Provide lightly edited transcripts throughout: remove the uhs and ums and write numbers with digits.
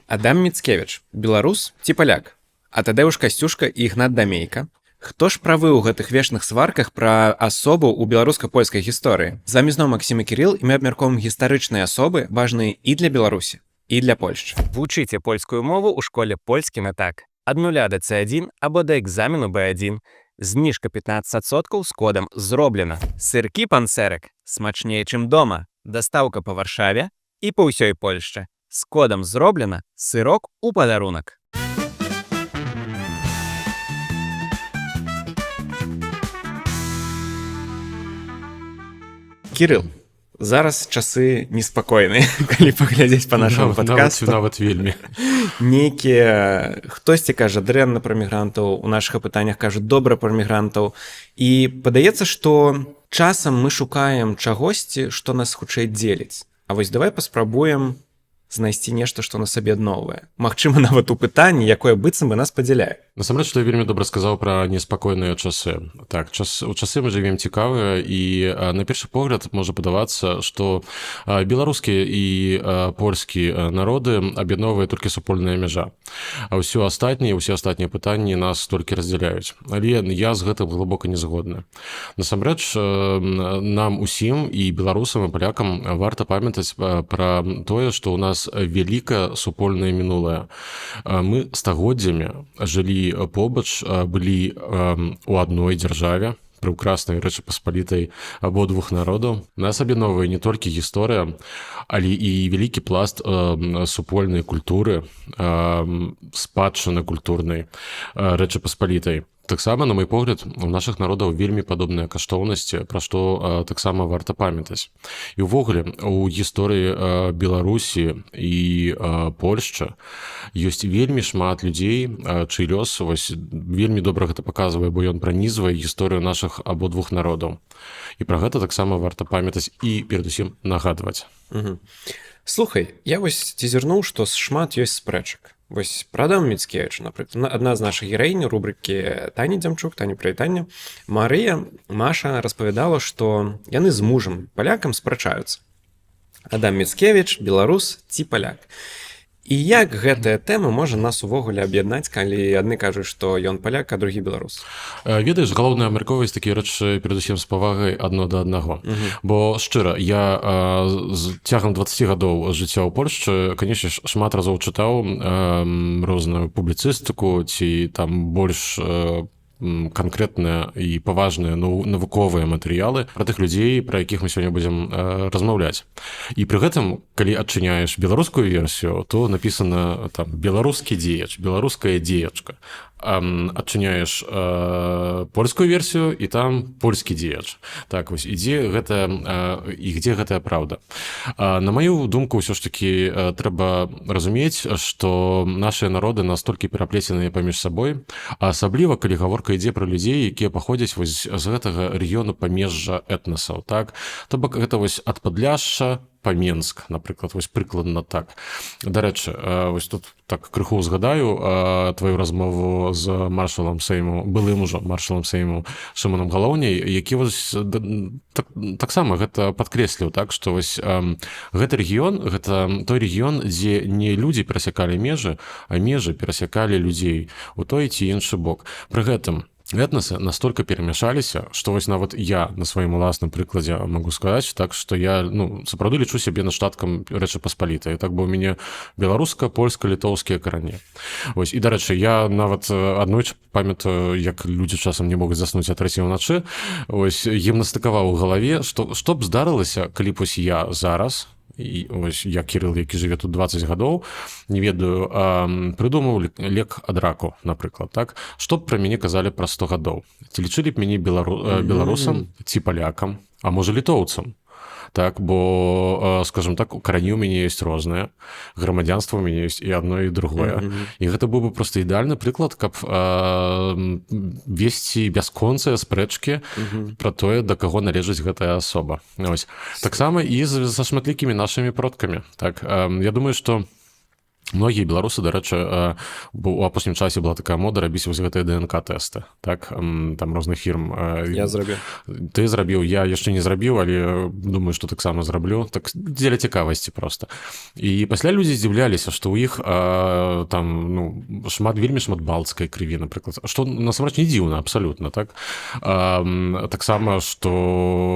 Адам Міцкевіч, беларус ці паляк? А Тадэвуш Касцюшка і Ігнат Дамейка? Хто ж правы ў гэтых вечных сварках пра асобу ў беларуска-польскай гісторыі? З вамі зноў Максім і Кірыл, і мы абмяркоўваем гістарычныя асобы, важныя і для Беларусі, і для Польшчы. Вучыце польскую мову ў школе «Польскі на так». Ад нуля да C1 або да экзамену B1. Зніжка 15% з кодам «Зроблена». Сыркі «Пан Сэрак» смачней, чым дома. Дастаўка па Варшаве і па ўсёй Польшчы. З кодам «Зроблена» сырок у падарунак. Кірыл, зараз часы неспакойныя, калі паглядзець па нашаму падкасту. Нават вельмі. Нейкія, хтосьці кажа дрэнна пра мігрантаў, у нашых пытаннях кажуць добра пра мігрантаў. І падаецца, што часам мы шукаем чагосьці, што нас хутчэй дзеліць. А вось давай паспрабуем знайсці нешта, што нас аб'ядноўвае. Магчыма, нават у пытанні, якое быццам бы нас падзяляе. Насамрэч, ты вельмі добра сказаў пра неспакойныя часы. Так, у часы мы жывем цікавыя, і на першы погляд можа падавацца, што беларускія і польскія народы аб'ядноўвае толькі супольная мяжа. А ўсе астатнія пытанні нас толькі раздзяляюць. Але я з гэтым глыбока не згодны. Насамрэч, нам усім, і беларусам, і палякам, варта памятаць пра тое, што ў нас вялікае супольнае мінулае. Мы стагоддзямі жылі побач, былі у адной дзяржаве, прыўкраснай Рэчы Паспалітай абодвух народаў. Нас аб'ядноўвае не толькі гісторыя, але і вялікі пласт супольнай культуры, спадчыны культурнай Рэчы Паспалітай. Таксама, на мой погляд, у нашых народаў вельмі падобныя каштоўнасці, пра што таксама варта памятаць. І ўвогуле у гісторыі Беларусі і Польшчы ёсць вельмі шмат людзей, чый лёс вось вельмі добра гэта паказвае, бо ён пранізвае гісторыю нашых абодвух народаў. І пра гэта таксама варта памятаць і перадусім нагадваць. Угу. Слухай, я вось цізірнуў, што шмат ёсць спрэчак. Вось пра Адама Міцкевіча, напрыклад, адна з нашых гераінь рубрыкі Тані Дзямчук, Тані прывітання, Марыя Маша распавядала, што яны з мужам палякам спрачаюцца. Адам Міцкевіч, беларус ці паляк. І як гэтая тэма можа нас увогуле аб'яднаць, калі адны кажуць, што ён паляк, а другі беларус? Ведаеш, галоўнае абмяркоўваць такія рэчы перадусім з павагай адно да аднаго. Бо шчыра, я з цягам 20 гадоў жыцця ў Польшчы, канешне, шмат разоў чытаў розную публіцыстыку ці там больш канкрэтныя і паважныя навуковыя матэрыялы пра тых людзей, пра якіх мы сёння будзем размаўляць. І пры гэтым, калі адчыняеш беларускую версію, то напісана там беларускі дзеяч, беларуская дзеячка. Адчыняеш польскую версію, і там польскі дзеяч. Так вось, ідзе гэта, і дзе гэтая праўда? На маю думку, ўсё ж такі трэба разумець, што нашыя народы настолькі пераплеценыя паміж сабой, а асабліва калі гаворка ідзе пра людзей, якія паходзяць вось з гэтага рэгіёну памежжа этнасаў, так? То бок гэта вось ад Падляшша па Менск, напрыклад, вось прыкладна так. Дарэчы, вось тут так крыху згадаю тваю размову з маршалам Сейму, былым ужо маршалам Сейму Шымонам Галоўняй, які вось таксама гэта падкрэсліў, так, што вось гэты рэгіён, гэта той рэгіён, дзе не людзі перасякалі межы, а межы перасякалі людзей у той ці іншы бок. Пры гэтым этнасы настолько перамяшаліся, што вось нават я на сваім уласным прыкладзе магу сказаць, так, што я, ну, сапраўды лічу сябе нашчадкам Рэчы Паспалітай, так, бо ў мяне беларуска, польска-літоўскія карані. Ось, і дарэчы, я нават аднойчы памятаю, як людзі часам не могуць заснуць а трэцяй ўначы, ось гімнастыкаваў у галаве, што б здарылася, калі б ось я зараз, і ось я, Кірыл, які жыве тут 20 гадоў, не ведаю, прыдумаў лек ад раку, напрыклад, так, што б пра мяне казалі праз 100 гадоў? Ці лічылі б мяне беларусам ці палякам, а можа, літоўцам? Так, бо, скажем так, карані ў мяне ёсць розныя, грамадзянства ў мяне ёсць і адно, і другое. І гэта быў бы просто ідэальны прыклад, каб весці бясконцыя спрэчкі пра тое, да каго належыць гэтая асоба. Ось. Таксама і са шматлікімі нашымі продкамі. Так, я думаю, што Многія беларусы, дарэчы, бо у апошнім часе была такая мода рабіць вось гэтыя ДНК тэсты, так, там розных фірм. Я зрабіў. Ты зрабіў, я яшчэ не зрабіў, але думаю, што таксама зраблю, так, дзеля цікавасці просто. І пасля людзі здзіўляліся, што ў іх там, ну, шмат, вельмі шмат балцкай крыві, напрыклад, што насамрэч не дзіўна абсалютна, так. Таксама што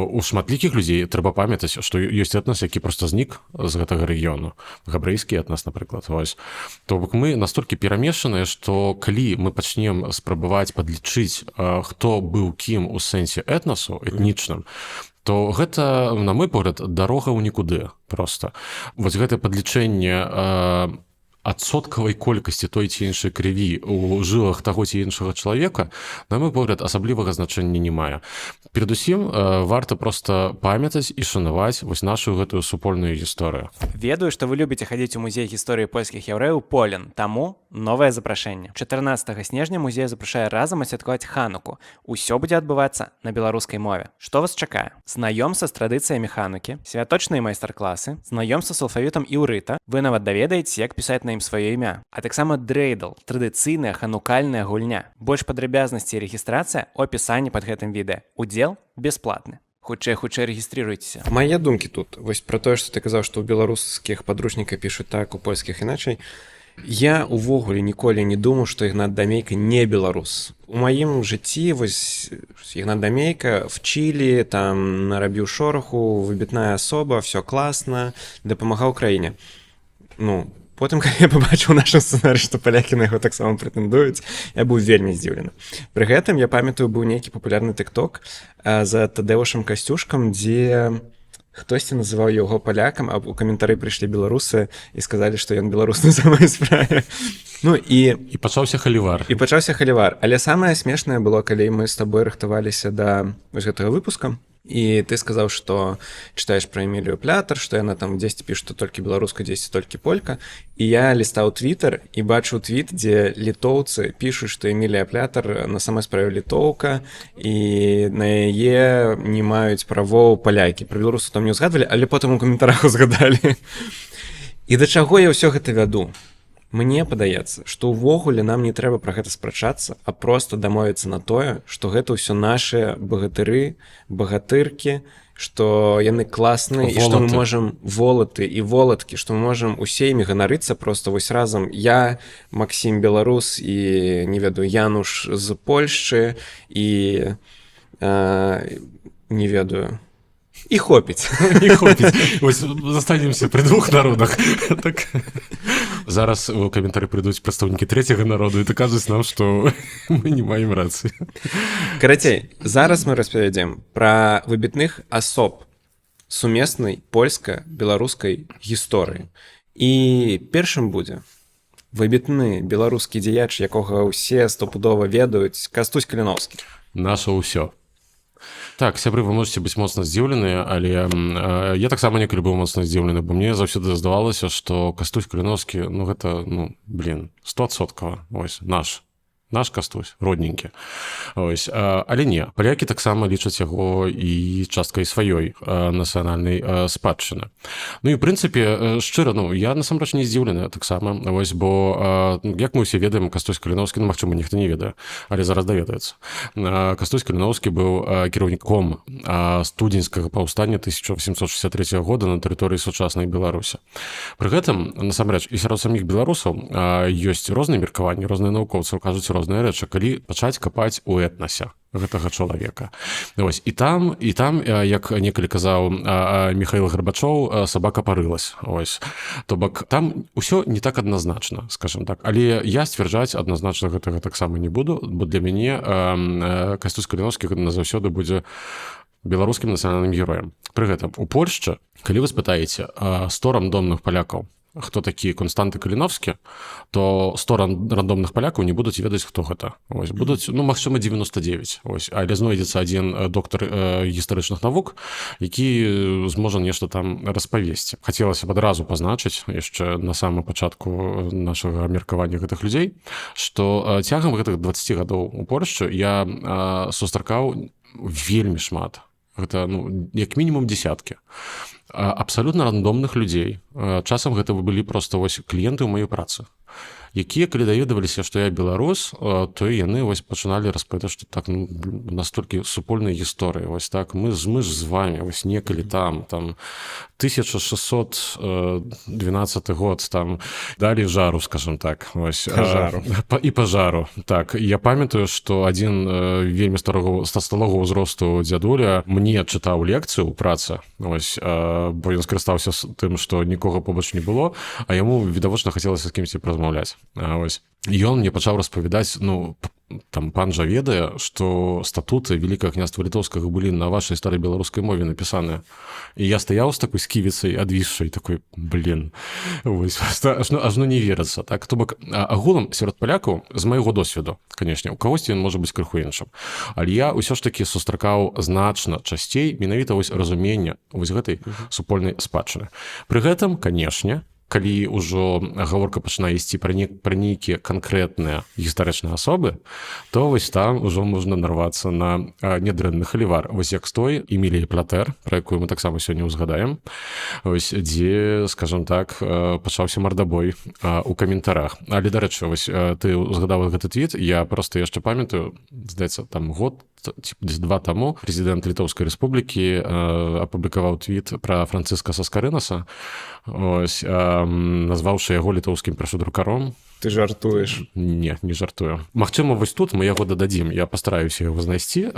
у шматлікіх людзей, трэба памятаць, што ёсць этнас, які просто знік з гэтага рэгіёну, габрэйскі этнас, напрыклад. Вось, то бок мы настолькі перамешаныя, што калі мы пачнем спрабаваць падлічыць, хто быў кім у сэнсе этнасу этнічным, то гэта, на мой погляд, дарога ў нікуды просто. Вось гэта падлічэнне адсоткавай колькасці той ці іншай крыві у жылах таго ці іншага чалавека, на мой погляд, асаблівага значэння не мае. Перадусім варта просто памятаць і шанаваць вось нашу гэтую супольную гісторыю. Ведаю, што вы любіце хадзіць у музей гісторыі польскіх яўрэяў Полін, таму новае запрашэнне. 14 снежня музей запрашае разам адсвяткаваць Хануку. Усё будзе адбывацца на беларускай мове. Што вас чакае? Знаёмства з традыцыямі Ханукі, святочныя майстар-класы, знаёмства з алфавітам іўрыта, вы нават даведаеце, як пісаць на ім сваё імя. А таксама дрэйдл, традыцыйная ханукальная гульня. Больш падрабязнасці і рэгістрацыя ў апісанні пад гэтым відэа. Удзел бясплатны. Хутчэй, хутчэй рэгістрируйцеся. Мае думкі тут вось пра тое, што ты казаў, што ў беларускіх падручніках пішуць так, у польскіх іначай. Я увогуле ніколі не думаў, што Ігнат Дамейка не беларус. У маім жыцці вось Ігнат Дамейка в Чілі там нарабіў шораху, выбітная асоба, все класна, дапамагаў краіне. Ну, потым, калі я пабачыў нашым сцэнары, што палякі на яго таксама прэтэндуюць, я быў вельмі здзіўлены. Пры гэтым я памятаю, быў нейкі папулярны тыкток за Тадэвушам Касцюшкам, дзе хтосьці называў яго палякам, а ў каментары прыйшлі беларусы і сказалі, што ён беларус на самай справе. Ну і І пачаўся халівар. І пачаўся халівар. Але самае смешнае было, калі мы з табой рыхтаваліся да вось гэтага выпуска, і ты сказаў, што чытаеш пра Эмілію Плятар, што яна там дзесьці піша, што толькі беларуска, дзесьці толькі полька. І я лістаў твиттер і бачу твіт, дзе літоўцы пішуць, што Эмілія Плятар на самай справе літоўка і на яе не маюць правоў палякі. Пра беларусу там не ўзгадвалі, але потым у каментарах узгадалі. І да чаго я ўсё гэта вяду? Мне падаецца, што ўвогуле нам не трэба пра гэта спрачацца, а проста дамовіцца на тое, што гэта ўсё нашыя багатыры, багатыркі, што яны класныя і што мы Волаты. можам, волаты і волаткі, што мы можам усе імі ганарыцца просто вось разам. Я, Максім, беларус, і, не ведаю, Януш з Польшчы і не ведаю. І хопіць. Не хопіць. Вось застанемся пры двух народах, так. Зараз у каментары прыйдуць прадстаўнікі трэцяга народу і дакажуць нам, што мы не маем рацыі. Карацей, зараз мы распавядзем пра выбітных асоб сумеснай польска-беларускай гісторыі. І першым будзе выбітны беларускі дзеяч, якога ўсе стопудова ведаюць, Кастусь Каліноўскі. Наша ўсё. Так, сябры, вы можете быць моцна здзіўленыя, але я таксама некалі быў моцна здзіўлены, бо мне заўсёды здавалася, што Кастусь Каліноўскі, ну, гэта, ну, блин, 100-адсоткава, ось наш Кастусь, родненькі. Ось, але не, палякі таксама лічаць яго і часткай сваёй нацыянальнай спадчыны. Ну і в прынцыпе, шчыра, ну, я насамрэч не здзіўлены таксама, ось, бо як мы ўсе ведаем, Кастусь Каліноўскі, ну, магчыма, ніхто не ведае, але зараз даведаецца. Кастусь Каліноўскі быў кіраўніком студзеньскага паўстання 1863 года на тэрыторыі сучаснай Беларусі. Пры гэтым насамрэч і сярод саміх беларусаў ёсць розныя меркаванні, розныя навукоўцы кажуць розныя рэчы, калі пачаць капаць у этнасе гэтага чалавека. Ось, і там, як некалі казаў Михаил Гарбачоў, сабака парылась. Ось, то бок там усё не так адназначна, скажем так. Але я сцвярджаць адназначна гэтага таксама не буду, бо для мяне Кастусь Каліноўскі назаўсёды будзе беларускім нацыянальным героем. Пры гэтым у Польшчы, калі вы спытаеце 100 рандомных палякаў, хто такі Константы Каліновскі, то 100 рандомных палякаў не будуць ведаць, хто гэта. Ось, будуць, ну, магчыма, 99. Ось, але знойдзецца адзін доктар гістарычных навук, які зможа нешта там распавесці. Хацелася б адразу пазначыць яшчэ на самым пачатку нашага меркавання гэтых людзей, што цягам гэтых 20 гадоў у Польшчы я сустракаў вельмі шмат Гэта, ну, як мінімум десяткі абсалютна рандомных людзей. Часам гэта былі просто вось кліенты ў маёй працы, якія, калі даведаваліся, што я беларус, то яны вось пачыналі распавядаць, што так, ну, настолькі супольнай гісторыі, вось так, мы ж з вами вось некалі там 1612 год там далі жару, скажем так, вось. Пажару. І пажару, так. Я памятаю, што адзін вельмі старого, сталога ўзросту дзядуля мне чытаў лекцыю ў працы, ось, бо ён скарыстаўся тым, што нікога побач не было, а яму відавочна хацелася з кімсьці паразмаўляць. Ось ён мне пачаў распавядаць: «Ну, там пан жа ведае, што статуты Вялікага Княства Літоўскага былі на вашай старай беларускай мове напісаныя». І я стаяў з такой сківіцай адвісшай, такой: «Блин», вось, ажно не верыцца, так. То бок агулам сярод палякаў, з майго досведу, канешне, у кагосьці ён можа быць крыху іншым, але я ўсё ж таки сустракаў значна часцей менавіта вось разуменне вось гэтай супольнай спадчыны. Пры гэтым, канешне, калі ўжо гаворка пачынае ісці пра нейкія канкрэтныя гістарычныя асобы, то вось там ужо можна нарвацца на нядрэнны халівар, вось як з той Эміліі Платэр, пра якую мы таксама сёння ўзгадаем, ось дзе, скажем так, пачаўся мардабой у каментарах. Але, дарэчы, вось ты узгадаў гэты твіт, я просто яшчэ памятаю, здаецца, там год ці два таму прэзідэнт Літоўскай Рэспублікі апублікаваў твіт пра Францыска Скарынаса, ось, назваўшы яго літоўскім першадрукаром. Ты жартуеш? Не, не жартую. Магчыма, вось тут мы яго дададзім, я пастараюся яго знайсці.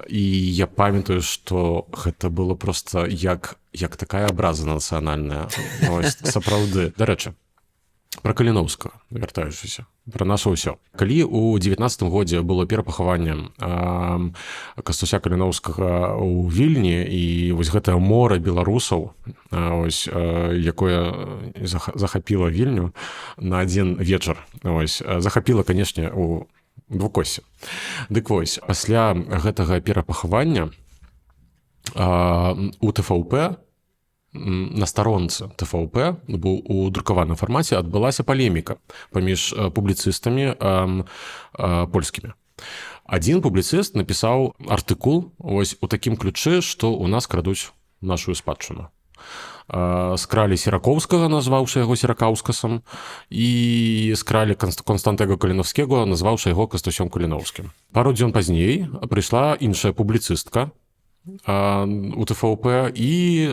І я памятаю, што гэта было просто як такая абраза нацыянальная. Сапраўды. Дарэчы, пра Каліноўскага вяртаючыся, пра наша ўсё. Калі у 19-м годзе было перапахаванне Кастуся Каліноўскага ў Вільні, і вось гэтае мора беларусаў, ось, якое захапіла Вільню на адзін вечар, ось, захапіла, канешне, у двукосе. Дык вось, пасля гэтага перапахавання у ТВП, на старонцы ТВП, бо у друкаваным фармаце, адбылася палеміка паміж публіцыстамі польскімі. Адзін публіцыст напісаў артыкул ось у такім ключы, што у нас крадуць нашу спадчыну, скралі Серакоўскага, назваўшы яго Серакаўскасам, і скралі Константэго Каліновскего, назваўшы яго Кастусём Каліноўскім. Пару дзён пазней прыйшла іншая публіцыстка у ТВП і,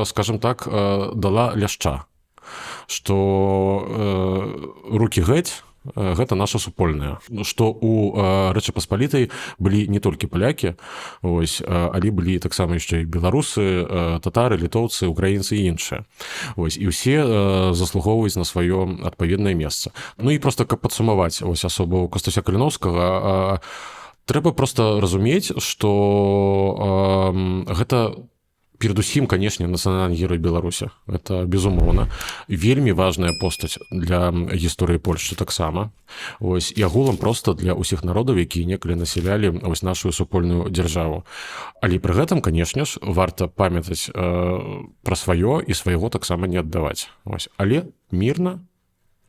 скажем так, дала ляшча, что руки гэць, гэта наша супольная, што у Рэчы Паспалітай былі не толькі палякі, ось, але былі таксама яшчэ і беларусы, татары, літоўцы, украінцы і іншыя, ось, і ўсе заслугоўваюць на сваё адпаведнае месца. Ну і просто каб падсумаваць ось асобу Кастуся Каліноўскага, трэба просто разумець, что гэта перадусім, канешне, нацыянальны герой Беларусі, это безумоўна, вельмі важная постаць для гісторыі Польшчы таксама, ось, і агулам просто для ўсіх народаў, якія некалі насялялі ось нашу супольную дзяржаву. Але пры гэтым, канешне ж, варта памятаць пра сваё і свайго таксама не аддаваць, ось, але мірна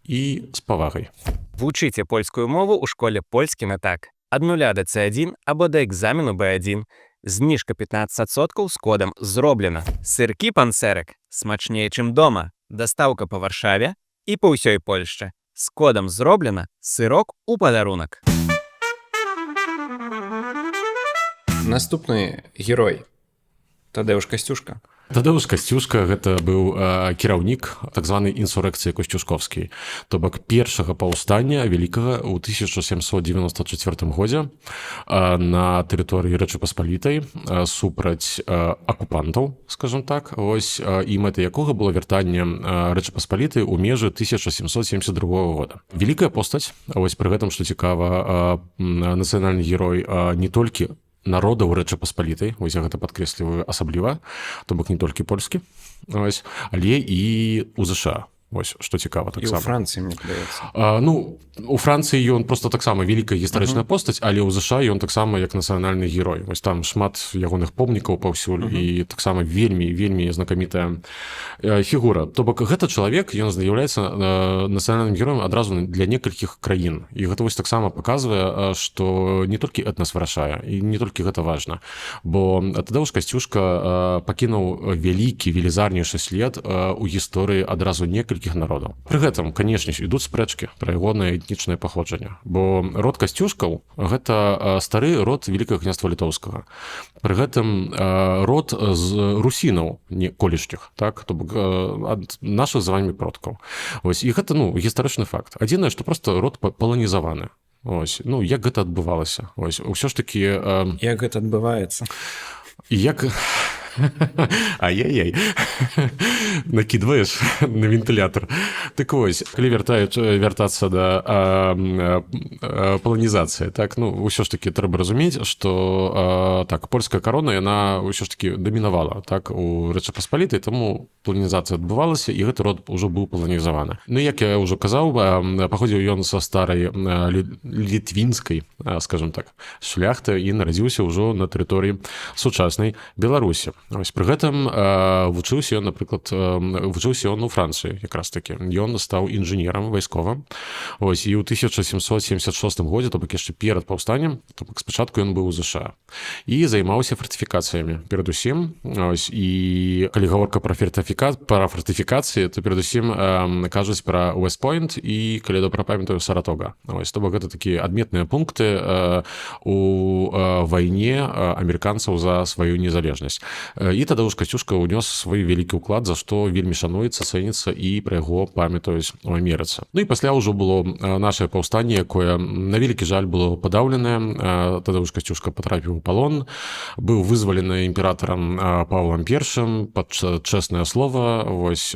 і з павагай. Вучыце польскую мову ў школе «Польскі на так». Ад нуля да C1 або да экзамену B1. Зніжка 15% з кодам «Зроблена». Сыркі «Пансерык» смачней, чым дома. Дастаўка па Варшаве і па ўсёй Польшчы. З кодам «Зроблена» сырок у падарунак. Наступны герой — Тадэуш Касцюшка. Тадэуш Касцюшка — гэта быў кіраўнік так званай інсурэкцыі касцюшкоўскай, то бок першага паўстання вялікага ў 1794 годзе на тэрыторыі Рэчы Паспалітай супраць акупантаў, скажем так, ось, і мэта якога было вяртанне Рэчы Паспалітай у межы 1772 года. Вялікая постаць, ось, пры гэтым, што цікава, нацыянальны герой не толькі народаў Рэчы Паспалітай, ось, я гэта падкрэсліваю асабліва, то бок не толькі польскі, ось, але і у ЗША. Вось што цікава таксама. Францыі, мне падаецца. Ну, у Францыі ён просто таксама вялікая гістарычная постаць, але ў ЗША ён таксама як нацыянальны герой. Вось там шмат ягоных помнікаў паўсюль, і таксама вельмі вельмі знакамітая фігура. То бок гэта чалавек, ён з'яўляецца нацыянальным героем адразу для некалькіх краін. І гэта вось таксама паказвае, што не толькі этнас вырашае і не толькі гэта важна. Бо Тадэвуш Касцюшка пакінуў вялікі, велізарнейшы след у гісторыі адразу некалькіх народаў. Пры гэтым, канешне ж, ідуць спрэчкі пра ягонае этнічнае паходжанне, бо род Касцюшкаў гэта стары род Вялікага княства Літоўскага. Пры гэтым род з русінаў не колішніх, так, то бок ад нашых з вами продкаў. Ось, і гэта, ну, гістарычны факт. Адзінае, што просто род паланізаваны. Ось, ну, як гэта адбывалася? Ось, ўсё ж такі Як гэта адбываецца? Як... Ай-яй-яй, накідваеш на вентылятор. Так вось, калі вяртацца да паланізацыі, так, ну, ўсё ж такі трэба разумець, што так, польская карона, яна ўсё ж такі дамінавала, так, у Рэчы Паспалітай, таму паланізацыя адбывалася, і гэты род ўжо быў паланізаваны. Ну, як я ўжо казаў, паходзіў ён са старай літвінскай, скажем так, шляхты і нарадзіўся ўжо на тэрыторыі сучаснай Беларусі. Ось, пры гэтым вучыўся ён, напрыклад, вучыўся ён у Францыі якраз такі. Ён стаў інжынерам вайсковым. Ось, і ў 1776 годзе, то бок яшчэ перад паўстаннем, то бок спачатку ён быў у ЗША і займаўся фартыфікацыямі перадусім. Ось, і калі гаворка пра фартыфікацыі, то перадусім кажуць пра Уэст-Пойнт і, калі добра памятаю, Саратога. Ось, то бок гэта такія адметныя пункты у вайне амерыканцаў за сваю незалежнасць. І Тадэвуш Касцюшка ўнёс свой вялікі ўклад, за што вельмі шануецца, цэніцца і пра яго памятаюць у Амерыцы. Ну і пасля ўжо было наше паўстанне, якое, на вялікі жаль, было падаўленае. Тадэвуш Касцюшка патрапіў у палон, быў вызвалены імператарам Павлам I пад чэснае слово. Вось,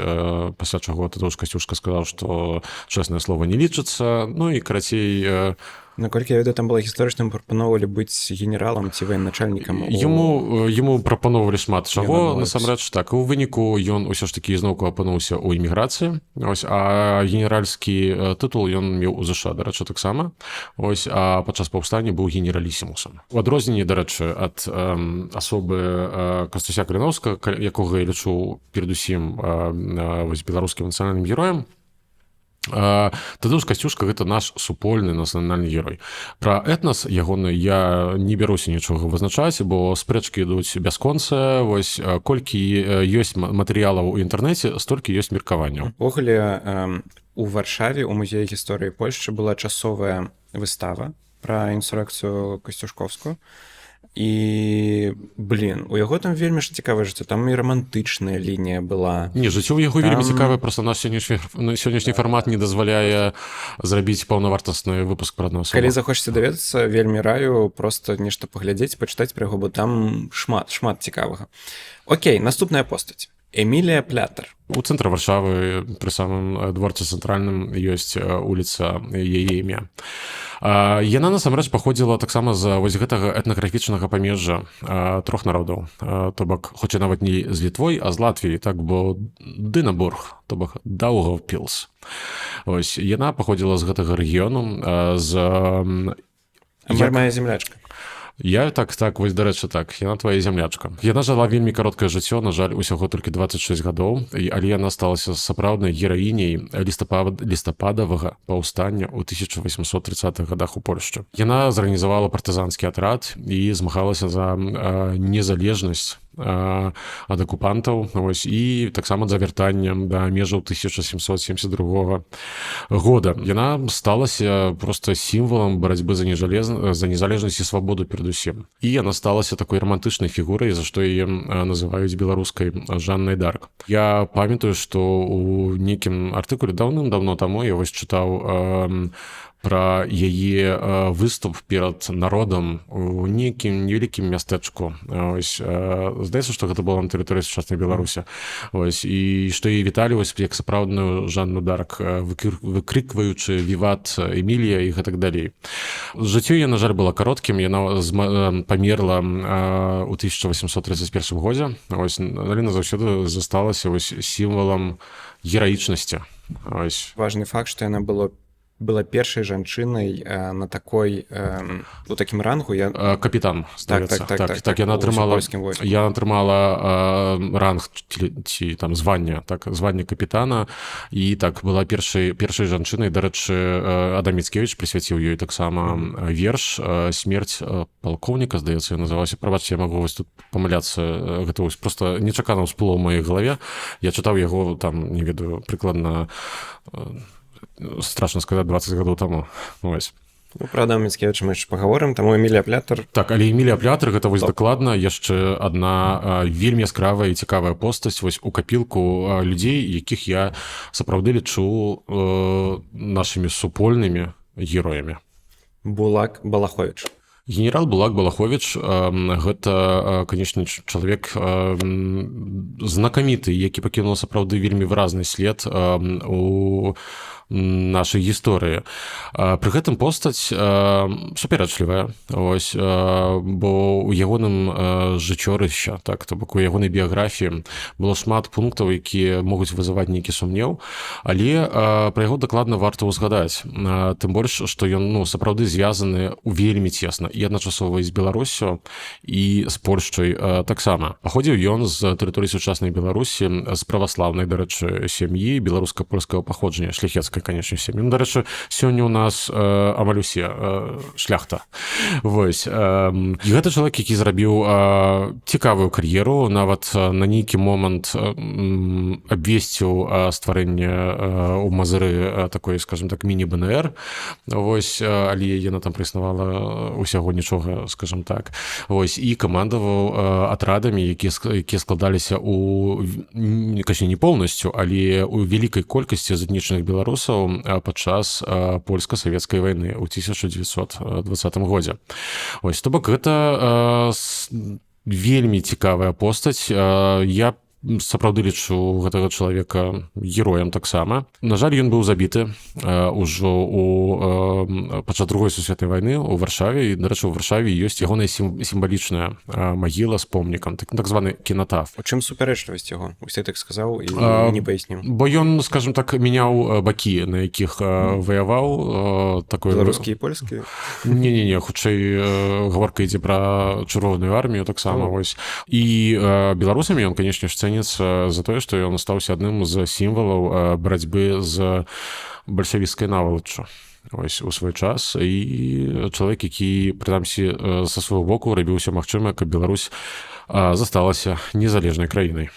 пасля чаго Тадэвуш Касцюшка сказаў, што чэснае слово не лічыцца. Ну і карацей, Наколькі я ведаю, там была гістарычным, прапаноўвалі быць генералам ці военачальнікам. Яму прапаноўвалі шмат чаго насамрэч, так. У выніку ён усё ж такі зноўку апынуўся ў эміграцыі. Ось, а генеральскі тытул ён меў у ЗША, дарэчы, таксама. Ось, а падчас паўстання быў генералісімусам. У адрозненне, дарэчы, ад асобы Кастуся Каліноўскага, якога я лічу перадусім вось беларускім нацыянальным героем, Тадэвуш Касцюшка гэта наш супольны нацыянальны герой. Пра этнас ягоны я не бяруся нічога вызначаць, бо спрэчкі ідуць бясконца. Вось, колькі ёсць матэрыялаў у інтэрнэце, столькі ёсць меркаванняў. Увогуле, у Варшаве у музеі гісторыі Польшчы была часовая выстава пра інсурэкцыю касцюшкоўскую. І, блин, у яго там вельмі ж цікавае жыццё, там і рамантычная лінія была. Не, жыццё ў яго вельмі цікавае, просто наш сённяшні фармат не дазваляе зрабіць паўнавартасны выпуск пра адну асобу. Калі захочаце даведацца, вельмі раю просто нешта паглядзець, пачытаць пра яго, бо там шмат, шмат цікавага. Окей, наступная постаць. Эмілія Плятер. У цэнтры Варшавы, пры самым дворцы цэнтральным, ёсць уліца яе імя. Яна насамрэч паходзіла таксама з вось гэтага этнаграфічнага памежжа трох народаў. То бок, хоць і нават не з Літвой, а з Латвіяй, так, бо Дынабург, то бок Даугавпілс. Ось, яна паходзіла з гэтага рэгіёну, з Як... Моя землячка. Я так, вось, дарэчы, так, яна твоя зямлячка. Яна жыла вельмі кароткае жыццё, на жаль, усяго толькі 26 гадоў, але яна сталася сапраўднай гераіняй лістападавага паўстання ў 1830-х годах у Польшчы. Яна зарганізавала партызанскі атрад і змагалася за незалежнасць ад акупантаў, ось, і таксама за вяртаннем да межаў 1772 года. Яна сталася просто сімвалам барацьбы за незалежнасць і свабоду перадусім. І яна сталася такой рамантычнай фігурай, за што яе называюць беларускай Жаннай Дарк. Я памятаю, што у нейкім артыкуле даўным-даўно таму я вось чытаў пра яе выступ перад народам у нейкім невялікім мястэчку. Ось, здаецца, што гэта было на тэрыторыі сучаснай Беларусі. Ось, і што яе віталі вось як сапраўдную Жанну Дарк, выкрыкваючы «Віват Эмілія» і гэтак далей. Жыццё яе, на жаль, было кароткім. Яна памерла у 1831 годзе. Ось, але назаўсёды засталася вось сімвалам гераічнасці. Ось. Важны факт, што яна была першай жанчынай на такой у такім рангу. Я Капітан. Так, яна атрымала, я атрымала ранг ці там звання, так, званне капітана, і так была першай жанчынай. Дарэчы, Адам Міцкевіч прысвяціў ёй таксама верш «Смерць палкоўніка», здаецца, называўся. Прабачце, я магу вось тут памыляцца, гэта вось просто нечакана ўсплыло ў маёй галаве. Я чытаў яго там, не ведаю, прыкладна, страшно сказаць, 20 гадоў таму. Ось. Ну, пра Адама Міцкевіча мы яшчэ пагаворым, таму Эмілія Плятар. Так, але Эмілія Плятар — гэта вось дакладна яшчэ адна вельмі яскравая і цікавая постаць вось у капілку людзей, якіх я сапраўды лічу нашымі супольнымі героямі. Булак Балахович. Генерал Булак Балахович — гэта, канешне, чалавек знакаміты, які пакінуў сапраўды вельмі выразны след у нашай гісторыі. Пры гэтым постаць супярэчлівая, ось, бо у ягоным жыццёрышча, так, то бок у ягонай біяграфіі было шмат пунктаў, якія могуць вызываць нейкі сумнеў, але пра яго дакладна варта ўзгадаць, тым больш што ён, ну, сапраўды звязаны вельмі цесна і адначасова з Беларусю, і з Польшчай таксама. Паходзіў ён з тэрыторыі сучаснай Беларусі, з праваслаўнай, дарэчы, сям'і беларуска-польскага паходжання, шляхецкай, канешне, сям'і. Ну, дарэчы, сёння у нас амаль усе шляхта. Вось. І гэта чалавек, які зрабіў цікавую кар'еру, нават на нейкі момант абвесціў стварэнне у Мазыры такой, скажем так, міні-БНР. Вось, але яна там праіснавала усяго нічога, скажем так. Вось, і камандаваў атрадамі, якія складаліся у, канешне, не поўнасцю, але у вялікай колькасці з этнічных беларусаў падчас польска-савецкай вайны ў 1920 годзе. Ось, то бок гэта вельмі цікавая постаць. Я сапраўды лічу гэтага чалавека героем таксама. На жаль, ён быў забіты ўжо у падчас Другой сусветнай вайны ў Варшаве, і, дарэчы, у Варшаве ёсць ягоная сімвалічная магіла з помнікам, так званы кенатаф. У чым супярэчлівасць яго? Усе так сказаў і не паясніў. Бо ён, скажем так, мяняў бакі, на якіх ваяваў, такой Беларускі і польскі? Не-не-не, хутчэй гаворка ідзе пра Чырвоную армію таксама. Вось. І беларусамі ён, канешне ж, цэніцца за тое, што ён стаўся адным з сімвалаў барацьбы з бальшавісцкай навалаччу. Ось, у свой час, і чалавек, які прынамсі са свайго боку рабіў усё магчымае, каб Беларусь засталася незалежнай краінай.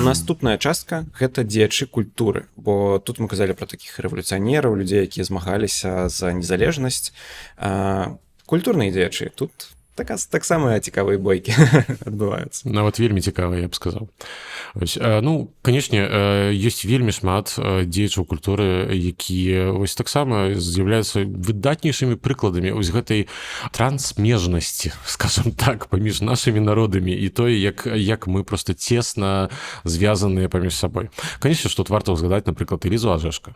Наступная частка — гэта дзеячы культуры, бо тут мы казалі пра такіх рэвалюцыянераў, людзей, якія змагаліся за незалежнасць. Культурныя дзеячы тут таксама цікавыя бойкі адбываюцца. Нават вельмі цікавыя, я б сказаў. Ось, ну, канешне, ёсць вельмі шмат дзеячаў культуры, якія вось таксама з'яўляюцца выдатнейшымі прыкладамі вось гэтай трансмежнасці, скажем так, паміж нашымі народамі і той, як мы просто цесна звязаныя паміж сабой. Канешне, што тут варта ўзгадаць, напрыклад, Элізу Ажэшка,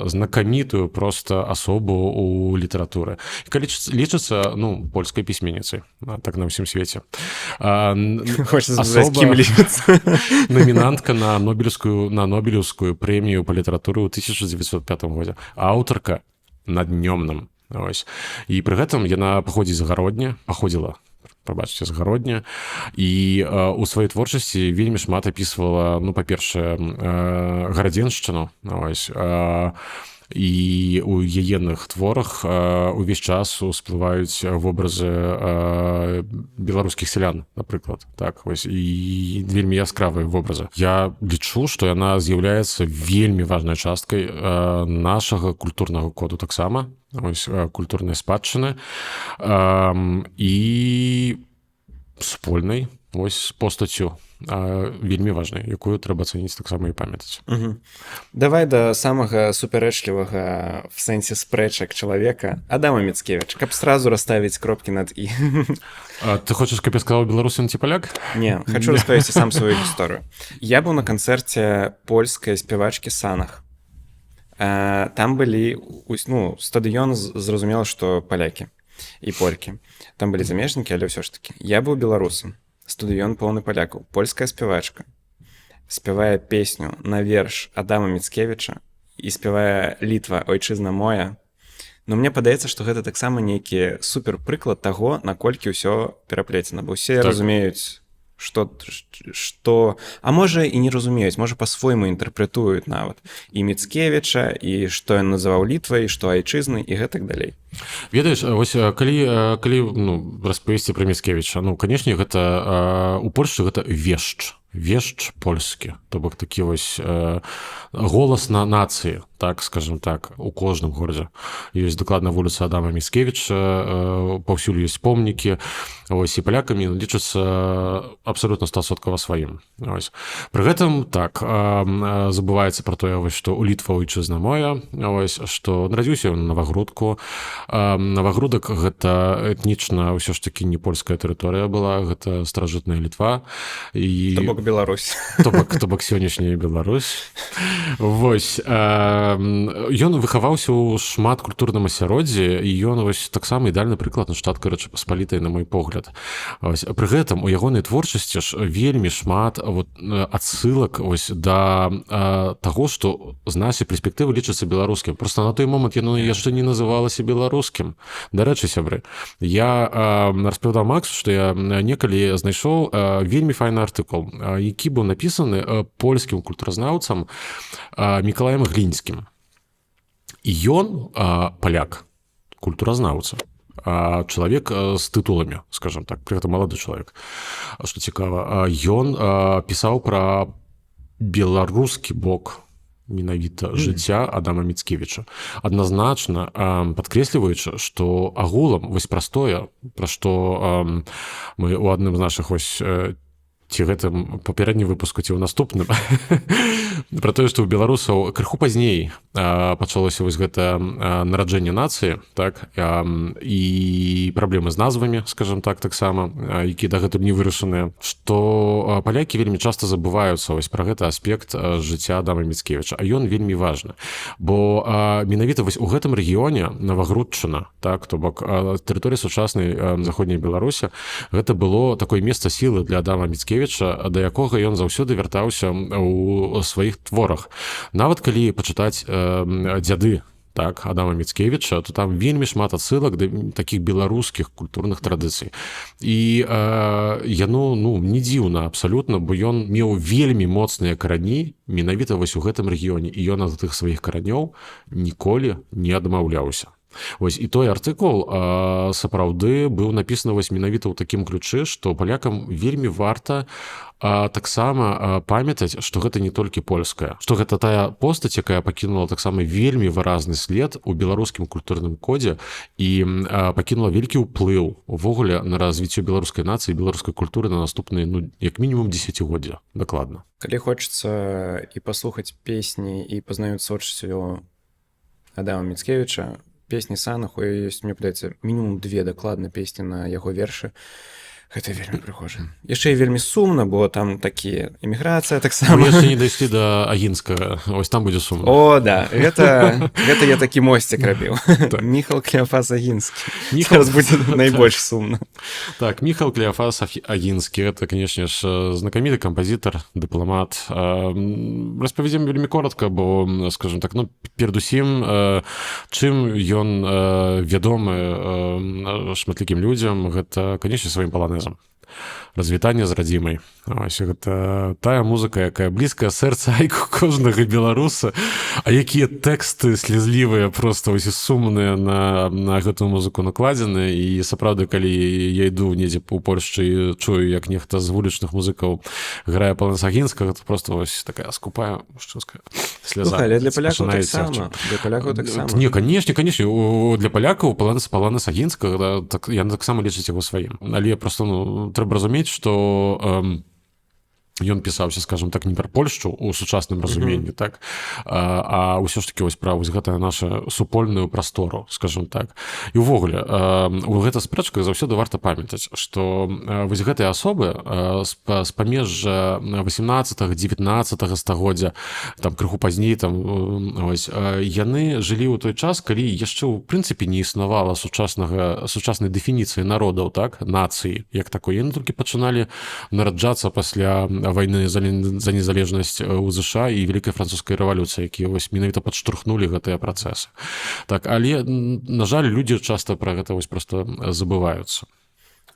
знакамітую просто асобу у літаратуры, яка лічыцца, ну, польскай пісьменніцай, так, на ўсім свеце. Хочется сказаць, кім лічыцца. Намінантка на Нобелеўскую прэмію па літаратуры ў 1905 годзе, аўтарка «Над Нёмнам». Ось. І пры гэтым яна паходзіць з Гародня, паходзіла, прабачце, з Гародня, і у сваёй творчасці вельмі шмат апісвала, ну, па-першае, гарадзеншчыну. Ось, і у яеных творах увесь час усплываюць вобразы беларускіх сялян, напрыклад, так, вось, і вельмі яскравыя вобразы. Я лічу, што яна з'яўляецца вельмі важнай часткай нашага культурнага коду таксама, ось, культурнай спадчыны і супольнай ось постацю, вельмі важнай, якую трэба цаніць таксама і памятаць. Давай да самага супярэчлівага в сэнсе спрэчак чалавека, Адама Міцкевіч, каб сразу расставіць кропкі над і. Ты хочаш, каб я сказаў, беларус ён ці паляк? Не, хочу распавесці сам сваю гісторыю. Я быў на канцэрце польскай спявачкі Санах. Там былі, ну, стадыён, зразумела, што палякі і полькі. Там былі замежнікі, але ўсё ж такі. Я быў беларусам. Стадыён поўны палякаў, польская спявачка. спявае песню на верш Адама Міцкевіча і спявае «Літва, ойчызна моя». Но мне падаецца, што гэта таксама нейкі супер прыклад таго, наколькі ўсё пераплецена, бо ўсе разумеюць, што, а можа, і не разумеюць, можа, па-свойму інтэрпрэтуюць нават і Міцкевіча, і што ён называў Літвай, што айчызны, і гэтак далей. Ведаеш, вось калі ну, распавесці пра Міцкевіча, ну, канешне, гэта у Польшчы гэта вешч польскі, то бок такі вось голас на нацыі, так скажем так. У кожным горадзе ёсць дакладна вуліца Адама Міцкевіча, паўсюль ёсць помнікі. Ось, і палякамі лічацца абсалютна стосоткава сваім. Ось. Пры гэтым так забываецца пра тое вось, што у «Літва, ойчызна моя», ось, што нарадзіўся ён на Навагрудку. Навагрудак гэта этнічна ўсё ж такі не польская тэрыторыя была, гэта старажытная Літва і То бок Беларусь. То бок сённяшняя Беларусь. Вось, ён выхаваўся ў шматкультурным асяроддзі, і ён вось таксама ідэальны прыклад нашчадка Рэчы Паспалітай, на мой погляд. Ось, пры гэтым у ягонай творчасці ж вельмі шмат вот адсылак ось да таго, што з нашай перспектывы лічыцца беларускім. Просто на той момант яно яшчэ не называлася беларускім. Дарэчы, сябры, я распавядаў Максу, што я некалі знайшоў вельмі файны артыкул, які быў напісаны польскім культуразнаўцам Мікалаем Глінскім. І ён паляк, культуразнаўца, чалавек з тытуламі, скажем так, пры гэтым малады чалавек. Што цікава, ён пісаў пра беларускі бок менавіта жыцця Адама Міцкевіча, адназначна падкрэсліваючы, што агулам вось простое, пра што мы у адным з нашых вось ці гэтым папярэднім выпуску, ці ў наступным, пра тое, што ў беларусаў крыху пазней пачалося вось гэта нараджэнне нацыі, так, і праблемы з назвамі, скажем так, таксама, які дагэтуль не вырашаныя, што палякі вельмі часта забываюцца вось пра гэты аспект жыцця Адама Міцкевіча, а ён вельмі важны, бо менавіта вось у гэтым рэгіёне, Навагрудчына, так, то бок тэрыторыя сучаснай заходняй Беларусі, гэта было такое месца сілы для Адама Міцкевіча, да якога ён заўсёды вяртаўся у сваіх творах. Нават калі пачытаць «Дзяды», так, Адама Міцкевіча, то там вельмі шмат адсылак да такіх беларускіх культурных традыцый. І яно, ну, не дзіўна абсалютна, бо ён меў вельмі моцныя карані менавіта вось у гэтым рэгіёне, і ён ад тых сваіх каранёў ніколі не адмаўляўся. Вось, і той артыкул сапраўды быў напісаны вось менавіта ў такім ключы, што палякам вельмі варта таксама памятаць, што гэта не толькі польская, што гэта тая постаць, якая пакінула таксама вельмі выразны след у беларускім культурным кодзе і пакінула вялікі ўплыў увогуле на развіццё беларускай нацыі, беларускай культуры на наступныя, ну, як мінімум дзесяцігоддзя дакладна. Калі хочацца і паслухаць песні, і пазнаёміцца з творчасцю Адама Міцкевіча, «Песні санах», у ёсць, мне падаецца, мінімум две дакладна песні на яго вершы. Гэта вельмі прыгожа. Яшчэ і вельмі сумна, бо там такі эміграцыя таксама. Мы яшчэ не дайшлі да Агінскага, ось там будзе сумна. О, да, гэта я такі мосцік рабіў. Так. Міхал Клеафас Агінскі. Міхал будзе найбольш сумна. Так, Міхал Клеафас Агінскі, это, конечно ж, знакаміты кампазітар, дыпламат. Распавядзем вельмі коротко, бо, скажем так, ну, перадусім, чым ён вядомы шматлікім людзям, гэта, конечно, сваім паланезам «Развітанне з радзімай». Ось, гэта тая музыка, якая блізкая сэрца айку кожнага беларуса. А якія тэксты слезлівыя, просто вось і сумныя на гэтую музыку накладзены! І сапраўды, калі я іду недзе у Польшчы і чую, як нехта з вулічных музыкаў грае паланез Агінскага, то просто вось такая скупая мужчынская сляза. Слухай, але для палякаў таксама, для палякаў таксама. Не, конечно, для палякаў паланез Агінскага, да, так, яны таксама лічаць яго сваім, але просто, ну, трэба разумець, што ён пісаўся, скажем так, не пра Польшчу у сучасным разуменні, так, а ўсё ж таки вось пра вось гэтая наша супольную прастору, скажем так. І увогуле у гэта спрэчках заўсёды варта памятаць, што вось гэтыя асобы з памежжа 18, 19 стагоддзя, там крыху пазней, там ось, яны жылі ў той час, калі яшчэ ў прынцыпе не існавала сучаснай дэфініцыі народаў, так, нацыі як такой. Яны толькі пачыналі нараджацца пасля вайны за незалежнасць у ЗША і Вялікай французскай рэвалюцыі, якія вось менавіта падштурхнулі гэтыя працэсы. Так, але, на жаль, людзі часта пра гэта вось просто забываюцца.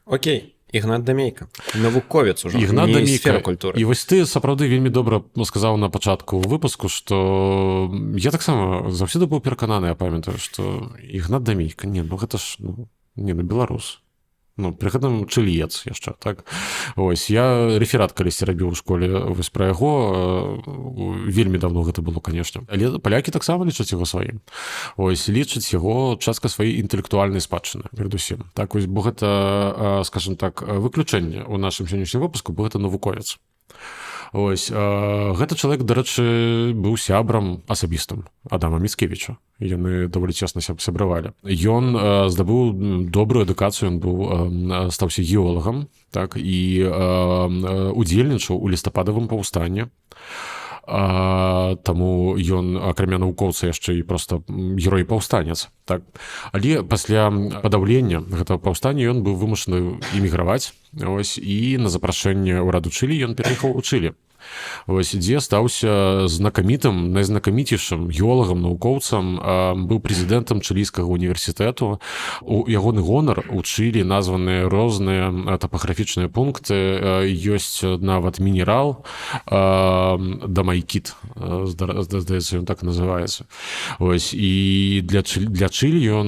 Окей, Ігнат Дамейка, навуковец ужо. Ігнат не Дамейка. Сфера культуры. І вось ты сапраўды вельмі добра сказаў на пачатку выпуску, што я таксама заўсёды быў перакананы, я памятаю, што Ігнат Дамейка, не, ну гэта ж, ну, не, ну беларус. Ну, пры гэтым чыліец яшчэ, так. Ось я рэферат калісьці рабіў у школе вось пра яго, вельмі давно гэта было, конечно. Але палякі таксама лічаць яго сваім. Ось лічаць яго частка сваёй інтэлектуальнай спадчыны перадусім. Так вось, бо гэта, скажем так, выключэнне ў нашым сённяшнім выпуску, бо гэта навуковец. Ось гэты чалавек, дарэчы, быў сябрам асабістым Адама Міцкевіча. Яны даволі цесна сябравалі. Ён здабыў добрую адукацыю, ён быў стаўся геолагам, так, і удзельнічаў у лістападавым паўстанні. Таму ён, акрамя навукоўца, яшчэ і проста герой паўстанец, так. Але пасля падаўлення гэтага паўстання ён быў вымушаны іміграваць, ось, і на запрашэнне ўраду Чылі ён пераехаў у Чылі. Вось, дзе стаўся знакамітым, найзнакаміцейшым геолагам, навукоўцам, быў прэзідэнтам чылійскага універсітэту. У ягоны гонар у Чылі названы розныя тапаграфічныя пункты, ёсць нават мінерал дамайкіт, здаецца, ён так называецца. Ось, і для Чылі ён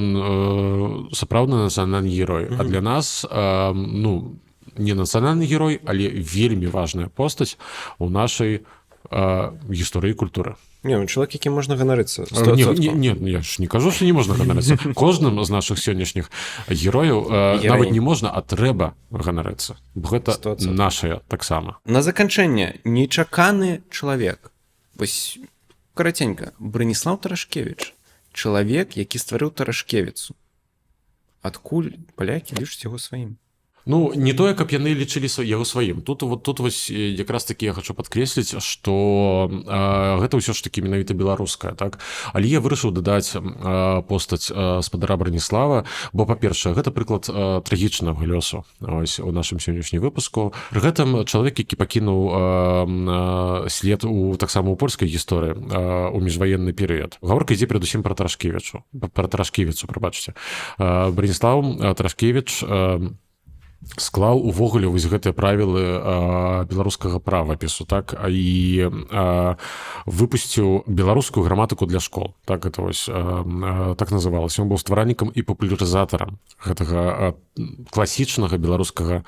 сапраўдны нацыянальны герой, а для нас, ну, не нацыянальны герой, але вельмі важная постаць у нашай гісторыі культуры. Не, ну, чалавек, якім можна ганарыцца. Не, не, не, я ж не кажу, што не можна ганарыцца. Кожным з нашых сённяшніх герояў нават не можна, а трэба ганарыцца. Бо гэта 100%. Нашая таксама. На заканчэнне нечаканы чалавек. Вось караценька, Браніслаў Тарашкевіч. Чалавек, які стварыў Тарашкевіцу. Адкуль палякі лічаць яго сваім? Ну, не тое, каб яны лічылі яго сваім. Тут вот, тут вось якраз таки я хочу падкрэсліць, што гэта ўсё ж таки менавіта беларуская, так. Але я вырашыў дадаць постаць спадара Браніслава, бо, па-першае, гэта прыклад трагічнага лёсу ось у нашым сённяшнім выпуску. Пры гэтым чалавек, які пакінуў след у таксама ў польскай гісторыі у міжваенны перыяд. Гаворка ідзе перадусім пра Тарашкевічу, пра Тарашкевіцу, прабачце. Браніслаў Тарашкевіч склаў увогуле вось гэтыя правілы беларускага правапісу, так, і выпусціў беларускую граматыку для школ, так, это вось так называлася. Он быў стваральнікам і папулярызатарам гэтага класічнага беларускага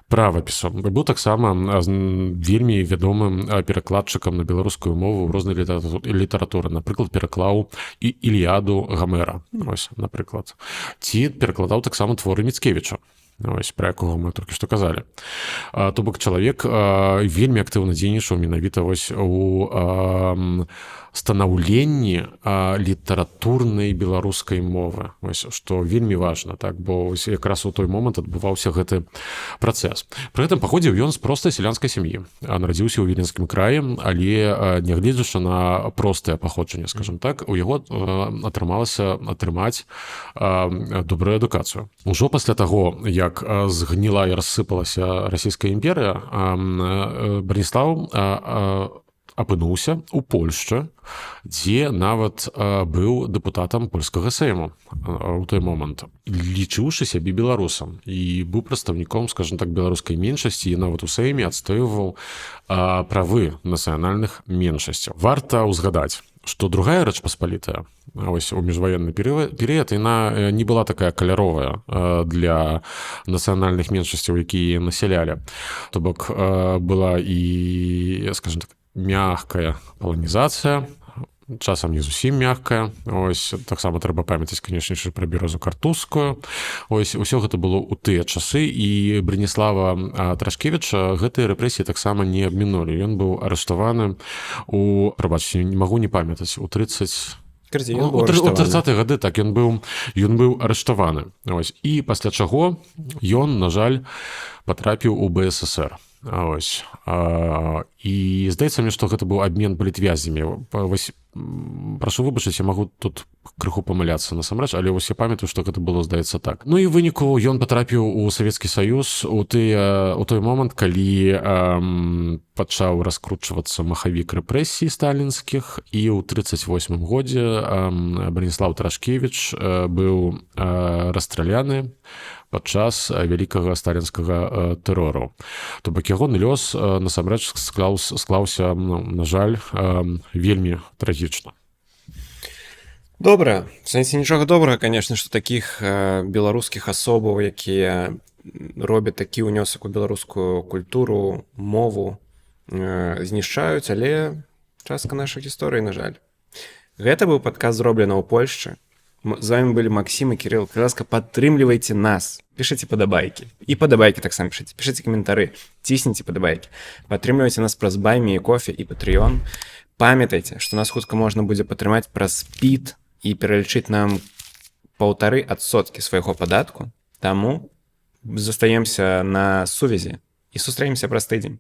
правапісу, быў таксама вельмі вядомым перакладчыкам на беларускую мову рознай літаратуры, напрыклад, пераклаў і Іліяду Гамера, ось, напрыклад, ці перакладаў таксама творы Міцкевіча, ось, пра якога мы толькі што казалі. То бок чалавек вельмі актыўна дзейнічаў менавіта вось у станаўленні літаратурнай беларускай мовы, ось, што вельмі важна, так, бо ось якраз у той момант адбываўся гэты працэс. Пры гэтым паходзіў ён з простай сялянскай сям'і, нарадзіўся ў Віленскім краі, але, нягледзячы на простае паходжанне, скажем так, у яго атрымалася атрымаць добрую адукацыю. Ужо пасля таго, як згніла і рассыпалася Расійская імперыя, Браніслаў апынуўся ў Польшчы, дзе нават быў дэпутатам польскага сейму ў той момант, лічыўшы сябе беларусам, і быў прадстаўніком, скажем так, беларускай меншасці, і нават у сейме адстойваў правы нацыянальных меншасцяў. Варта ўзгадаць, што другая Рэч Паспалітая ось у міжваенны перыяд, яна не была такая каляровая для нацыянальных меншасцяў, якія насялялі. То бок была і, скажем так, мягкая паланізацыя, часам не зусім мягкая. Ось таксама трэба памятаць, канешне ж, пра Бярозу Картузскую. Ось усё гэта было ў тыя часы, і Браніслава Тарашкевіча гэтыя рэпрэсіі таксама не абмінулі. Ён быў арыштаваны у, прабачце, не магу не памятаць, у 30 Карацей, ён Ну, быў у арыштаваны. 30 гады, так, ён быў арыштаваны. Ось, і пасля чаго ён, на жаль, патрапіў у БССР. Ось. І здаецца мне, што гэта быў абмен палітвязнямі. Вось, Прашу выбачыць, я магу тут крыху памыляцца насамрэч, але вось я памятаю, што гэта было, здаецца, так. Ну і выніку ён патрапіў у Савецкі Саюз у той момант, калі пачаў раскручвацца махавік рэпрэсій сталінскіх, і ў 38 годзе Браніслаў Тарашкевіч быў расстраляны падчас вялікага сталінскага тэрору. То бок ягоны лёс насамрэч склаўся, ну, на жаль, вельмі трагічна. Добра, в сэнсе, нічога добрага, конечно, што такіх беларускіх асобаў, якія робяць такі ўнёсак у беларускую культуру, мову, знішчаюць, але частка нашай гісторыі, на жаль. Гэта быў падкаст «Зроблена ў Польшчы». З вами былі Максім і Кірыл. Калі ласка, падтрымлівайце нас, пішыце падабайкі. І падабайкі таксама пішыце, пішыце каментары, цісніце падабайкі. Падтрымлівайце нас праз Buy Me Coffee і Patreon. Памятайце, што нас хутка можна будзе падтрымаць праз ПІТ і пералічыць нам 1,5% свайго падатку. Таму застаемся на сувязі і сустрэнемся праз тыдзень.